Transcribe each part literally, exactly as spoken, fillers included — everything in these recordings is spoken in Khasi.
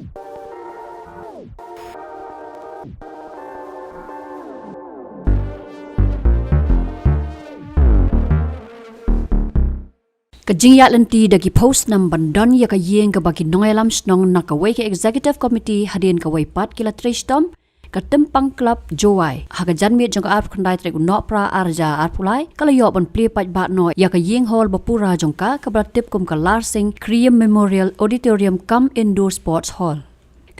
Ka jingïaid lynti da ki phew snem ban don ïa ka ïing kaba ki nongïalam shnong na kawei ka Executive Committee hadien kawei pat ki la trei shitom, ka Tympang Club Jowai ha ka janmiet jong ka arphew khyndai tarik u Nohprah arhajar arphew lai ka la ïoh ban plie paidbah noh ïa ka ïing hall ba pura jong ka kaba la tip kum ka Larsing Khyriem Memorial Auditorium cum Indoor Sports Hall.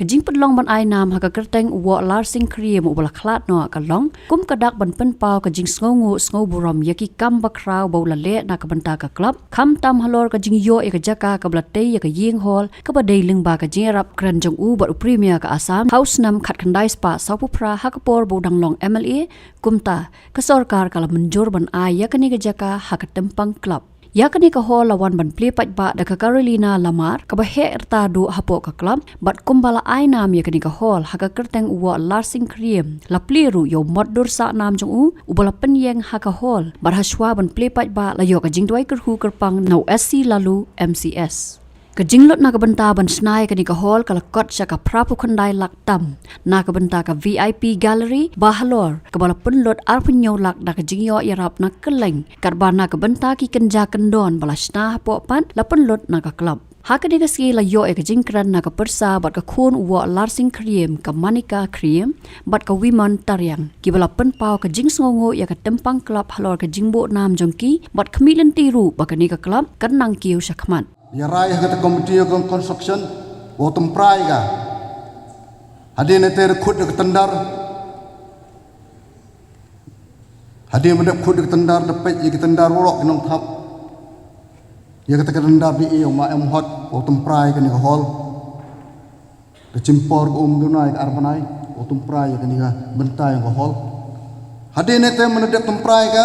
Ka jingpynlong ban ai nam ha ka kyrteng u Woh Larsing Khyriem uba la khlad noh ka long kum ka dak ban pynpaw ka jingsngewnguh sngewburom ïa ki kam bakhraw ba u la leh na ka bynta ka club, khamtam halor ka jingïoh ïa ka jaka kaba la tei ïa ka ïing hall kaba dei lyngba ka jingïarap kren jong u bad u Premier ka Assam ha u snem khatkhyndai spah sawphew phra ha ka por ba u dang long M L A. Kumta ka sorkar ka la mynjur ban ai ïa kane ka jaka ha ka Tympang Club. Ïa kane ka hall la wan ban plie paidbah da ka Carolina Lamar kaba heh rta duh hapoh ka club, bad kumba la ai nam ïa kane ka hall ha ka kyrteng u Woh Larsing Khyriem, la plie ruh ïa u mot dur sah nam jong u uba la pynïeng ha ka hall, bad ha shuwa ban plie paidbah la ïoh ka jingduwai kyrhu kyrpang na u S C Laloo M C S. Ka jinglut na ka bynta ban shna ïa kane ka hall ka la kot sha ka phraphew khyndai lak tam na ka bynta ka V I P gallery ba halor kaba la pynlut arphew hynñiew lak da ka jingïoh ïarap na kylleng, katba na ka bynta ki kynja kyndon ba la shna hapoh pat la pynlut na ka club. Ha kane ka sngi la ïoh ïa ka jingkren na ka pyrsa bad ka khun u Woh Larsing Khyriem, ka Manika Khyriem bad ka Wimon Tariang, kiba la pynpaw ka jingsngewnguh ïa ka Tympang Club halor ka jingbuh nam jong ki bad khmih lynti ruh ba kane ka club kan nang kiew shakhmat. Ïa rai ha kata committee of construction, u tymprai ka. Hadien ïa te da khut da ka tendar. Hadien ba da khut da ka tendar, da peit ïa ka tendar, warok ki nongthap. Ïa kata ka tendar da ïa u ma em hot, u tymprai kane ka hall. Da chim por ka um duna ïa ka ar bnai, u tymprai ïa kane ka bynta ïa ka hall. Hadien ïa te mynta da tymprai ka.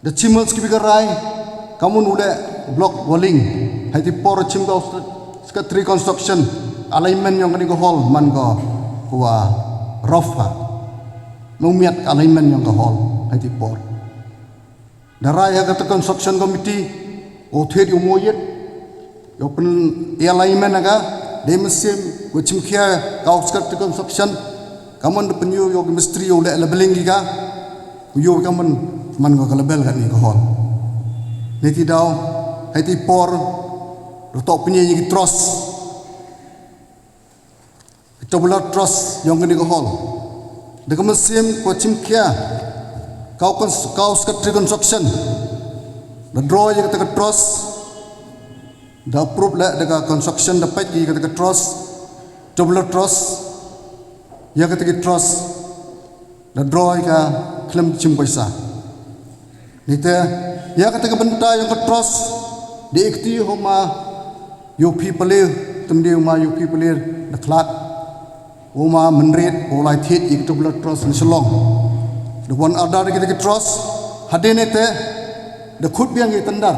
Da chim hal skip ka rai, ka mon u leh block walling. Hai ti por chim ka secretary construction, alignment ïong kane ka hall, man ka, ka wa rough ha. Nang miat ka alignment ïong ka hall, hai ti por. Da rai ha kata construction committee, u thied u moyet, ïa u pyn, ïa alignment ha ka, dei mynsiem, u chim khia, ka u secretary construction, ka mon da pynïoh, ïa u mistri, ïa u leh leveling ki ka, u ïoh ka mon, man ka level kane ka hall. Niti daw, hai ti por, rutok pynïeng ïa ki truss. Tubular truss, ïong kane ka hall. Da ka mynsiem, ka chim khia, ka u cons-, ka u secretary construction. Da draw ïa kata ka truss. Da approve leh da ka construction da peit ïa kata ka truss, tubular truss, ïa kata ka truss, da draw ïa ka khlem chim poisa. Nite, ïa kata ka bynta ïa ka truss, da ikti u ma, ïa u phi pale, tymdi u ma ïa u phi pale, da khlad. U ma mynrit, u lai thied ïa ka tubular truss na Shillong. Da wan order ïa kata ka truss, hadien nite, da khut biang ïa tendar.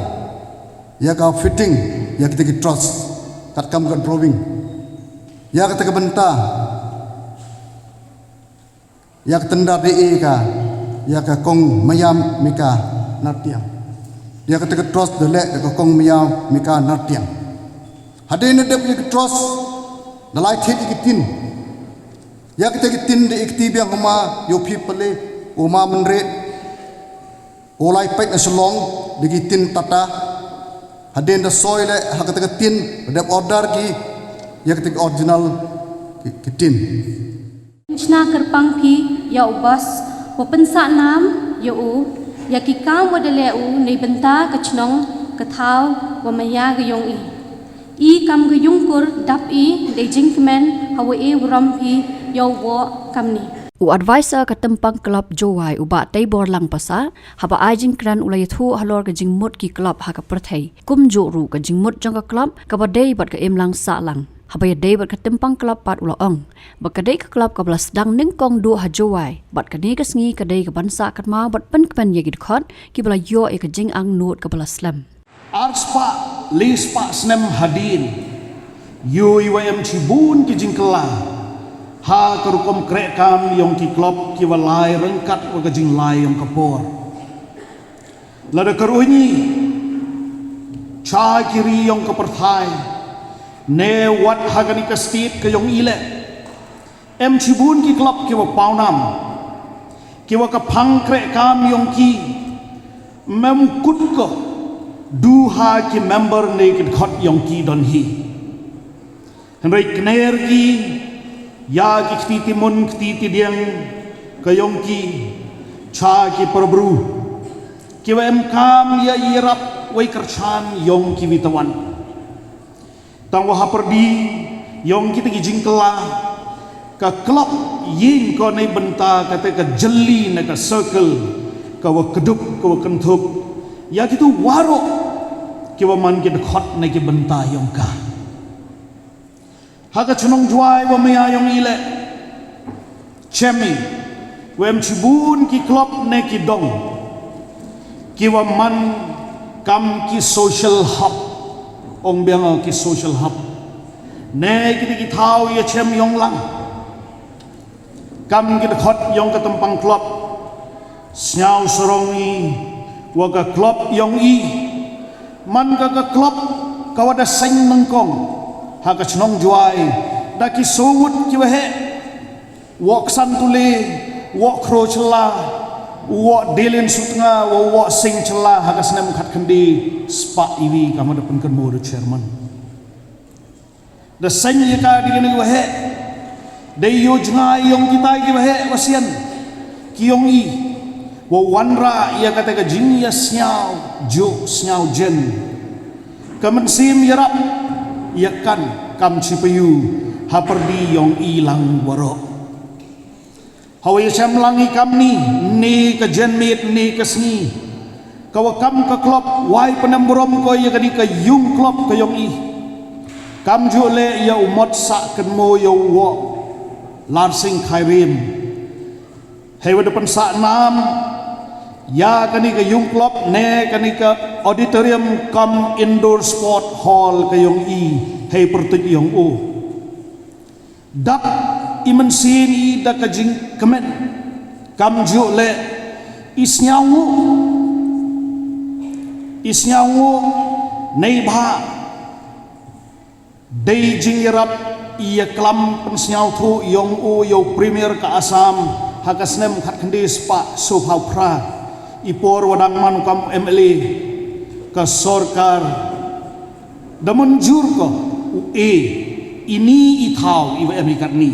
Ïa ka fitting, ïa kata ka truss, katkam ka drawing. Ïa kata ka bynta. Ïa ka tendar da ïa ka, ïa ka kong Maya Mika Nartiang. Ïa kata ka truss da leh da ka kong Maya Mika Nartiang. Hadien da dep ïa ka truss, da lai thied ïa ka tin. Ïa kata ka tin da ikti biang u ma, ïa u phi pale, u ma mynrit. U lai peit na Shillong, da ki tin Tata. Hadien da soi leh, ha kata ka tin, da dep order ki, ïa kata ka original ki, ki tin. Shna kyrpang phi, ïa u boss, wa pynsah nam, ïa u, ïa ki kam wa da leh u, nei bynta ka chnong, ka thaw, wa maya ka ïong i. I kam ka ïungkur dap i dei jingkmen ha wa e wurom phi ïa u woh kamni. U advisor ka Tympang Club Jowai u Bah Teibor Langpasa, haba ai jingkren u la ïathuh halor ka jingmut ki club ha ka pyrthei. Kumjuh ruh ka jingmut jong ka club, kaba dei bad ka imlang sahlang. Haba ïadei bad ka Tympang Club pat u la ong. Ba ka dei ka club kaba la sdang nyngkong duh ha Jowai. Bad kane ka sngi ka dei ka ban sah kynmaw bad pynkmen ïa ki dkhot, kiba la ïoh ïa ka jingangnud kaba la slem. Ar spah, lai spah snem hadien. Ïoh i wa em shibun ki jingkylla. Ha ka rukom krehkam ïong ki club ki wa lai ryngkat wa ka jinglai ïong ka por. Lada ka ruh ngi. Shai ki ri ïong ka pyrthai. Ne wat ha kane ka state ka yong i leh, em chibun ki club ki wa pawnam, ki wa ka phang kreh kam yong ki mem kut ko du ha ki member ne ki dkhot yong ki don hi. Hynrei kner ki ya ki kti timun kti tidiang ka yong ki cha ki parabru, ki wa em kam ya i rap wei kyrchan yong ki witawan. Tang wa ha pyrdi yong kita ki jingkylla, ka club ying ko nei bynta kata ka jylli na ka circle ka wa kdup ka wa kynthup ya kitu waroh ki wa man ki dkhot na ki bynta yong ka. Ha ka chnong Jwai wa maya yong i leh, chem i wa em chibun ki club ne ki dong ki wa man kam ki social hub, ong biang ki social hub ne kita ki thaw ya chem yong lang. Kam ki dkhot yong ka Tympang Club, sniaw sarong i wa ka club yong i man ka ka club ka wa da seng nyngkong ha ka chnong Jwai da ki songut ki wa heh, wa Ksan Tule, wa Khro Chla, wa Delin Sutnga, wa wa Sing Chla ha ka snem khat khynde spah iwi ka ma da pynkynmo da chairman. Da seng ya ka di kane wa heh, da yo jngai yong kita ki wa heh wa sian ki yong i wa wanrah ya kata ka jing ya sniaw juk sniaw jen. Ka mynsiem ya rap ya kan kam chipayu ha pyrdi yong i lang waroh. Hawa ya chem lang i kam ni, ni ka jen miet ni ka sngi ka wa kam ka club wai penem burom ko ya ka di ka yung club ka yong i. Kam ju le ya u mot sa kenmo ya u wo Larsing Khairim. Hei wa da pen sa nam ya ka ni ka yung club ne ka ni ka auditorium kam indoor sport hall ka yong i. Hei pertuit yong u. Dap i mynsiem i da ka jingkmen kam ju le i sniaw ngu i sniaw ngu nei bha. Dei jingyarap i ya klam pynsniaw thu yong u yow premier ka Assam ha ka snem khat khynde spah sophaw phra. I por wa dang man kam M L A ka sorkar da mynjur ko u e ini i thaw i wa em i katni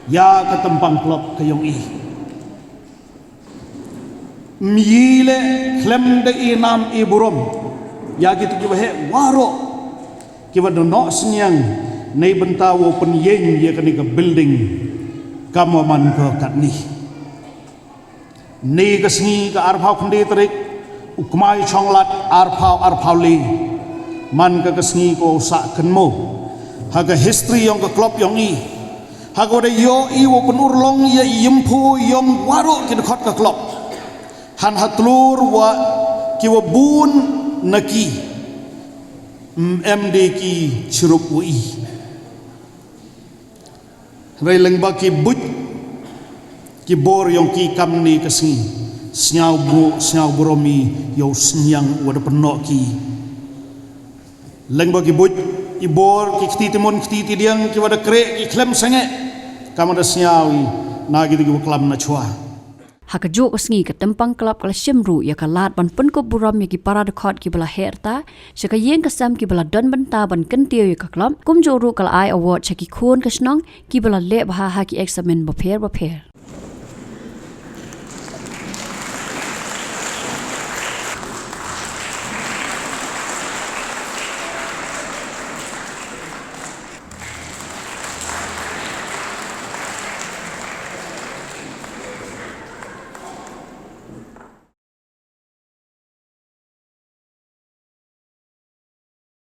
ya ka Tympang Club ka yong i. Myi le khlem da i nam i burom ya ki tu ki wa heh waroh ki wa da noh sniang nei bynta wa pynyeng ya kani ka building kam wa man ko katni. Ni ka sngi ka arphaw khynde tarik u Kmai Chonglat arphaw arphaw le man ka ka sngi ko sa kenmo ha ka history yong ka club yong i. Ha ka wa da yo i wa pynurlong ya i yimpu yong waroh ki dkhot ka club. Han ha tlur wa ki wa bun na ki em de ki chirup wa i. Rei leng ba ki buit ki bor yong ki kam ni ka sngi sniaw bu sniaw burom i yow sniang wa da pynnoh ki. Leng ba ki buit i bor ki kti timun kti tidiang ki wa da kreh ki khlem sangeh kam wa da sniaw i na ki di ki wa klam na chwa. Ha ka juh ka sngi ka Tympang Club ka la shim ruh ya ka lad ban pynkup burom ya ki para dkhot ki ba la heh rta sha ka yeng ka sem ki ba la don bynta ban kyntiew ya ka club kumjuh ruh ka la ai award sha ki khun ka shnong ki ba la leh bha ha ki eksamin bapher bapher.